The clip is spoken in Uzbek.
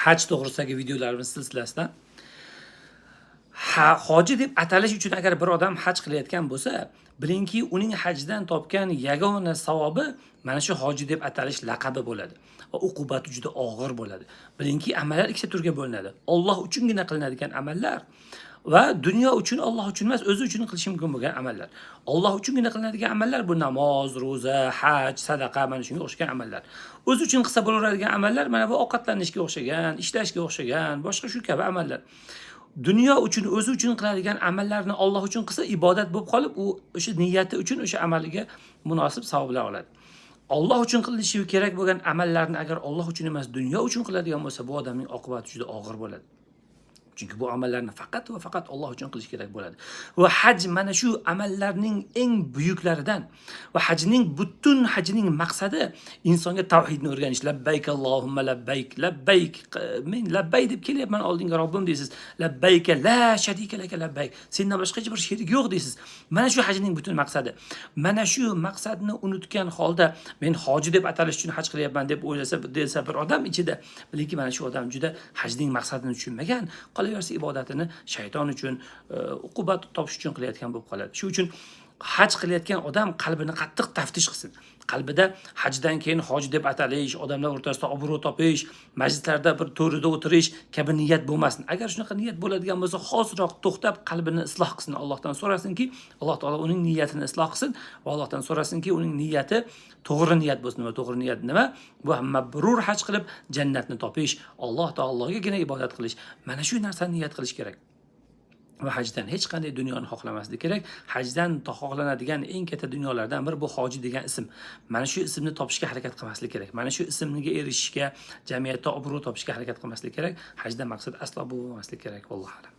Haj to'g'risidagi videolarimiz silsilasidan. Ha, hoji deb atalish uchun agar bir odam haj qilayotgan bo'lsa, bilingki, uning hajdan topgan yagona savobi mana shu hoji deb atalish laqabi bo'ladi va uqubati juda og'ir bo'ladi. Bilingki, amallar ikkita turga bo'linadi. Alloh uchungina qilinadigan amallar va dunyo uchun, Alloh uchun emas, o'zi uchun qilishi mumkin bo'lgan amallar. Alloh uchungina qilinadigan amallar bu namoz, ro'za, haj, sadaqa, mana shunga o'xshagan amallar. O'zi uchun qilsa bo'laveradigan amallar mana bu ovqatlanishga o'xshagan, ishlashga o'xshagan, boshqa shu kabi amallar. Dunyo uchun, o'zi uchun qiladigan amallarni Alloh uchun qilsa, ibodat bo'lib qolib, u o'sha niyati uchun o'sha amaliga munosib savoblar oladi. Alloh uchun qilinishi kerak bo'lgan amallarni agar Alloh uchun emas, dunyo uchun qiladigan bo'lsa, bu odamning oqibati juda og'ir bo'ladi. Chunki bu amallarni faqat va faqat Alloh uchun qilish kerak bo'ladi. Va haj mana shu amallarning eng buyuklaridan va hajning, butun hajning maqsadi insonga tavhidni o'rganish. Labbayk allohumma labbayk, labbayk, men labbay deb kelyapman oldinga, Robbim, deysiz. Labbayka la sharika laka labbayk. Sendan boshqa hech bir sherik yo'q, deysiz. Mana shu hajning butun maqsadi. Mana shu maqsadni unutgan holda men hoji deb atalish uchun haj qilyapman deb o'ylasa, desa bir odam ichida, bilingki, mana shu odam juda hajning maqsadini tushunmagan. Qolaversa, ibodatini shayton uchun, uqubat topish uchun qilayotgan bo'lib qoladi. Shu uchun haj qilayotgan odam qalbini qattiq taftish qilsin. Qalbida hajdan keyin hoji deb atalish, odamlar o'rtasida obro' topish, majlislarda bir to'rida o'tirish kabi niyat bo'lmasin. Agar shunaqa niyat bo'ladigan bo'lsa, hoziroq to'xtab, qalbini isloh qilsin. Allohdan so'rasinki, Alloh taolo uning niyatini isloh qilsin va Allohdan so'rasinki, uning niyati to'g'ri niyat bo'lsin. Va to'g'ri niyat nima? Bu mabrur haj qilib jannatni topish, Alloh taologagina ibodat qilish. Mana shu narsani niyat qilish kerak. Va hajdan hech qanday dunyoni xohlamaslik kerak. Hajdan xohlanadigan eng katta dunyolardan biri bu hoji degan ism. Mana shu ismni topishga harakat qilmaslik kerak. Mana shu ismga erishishga, jamiyatda obro' topishga harakat qilmaslik kerak. Hajdan maqsad aslo bu bo'lmasligi kerak. Vallohu a'lam.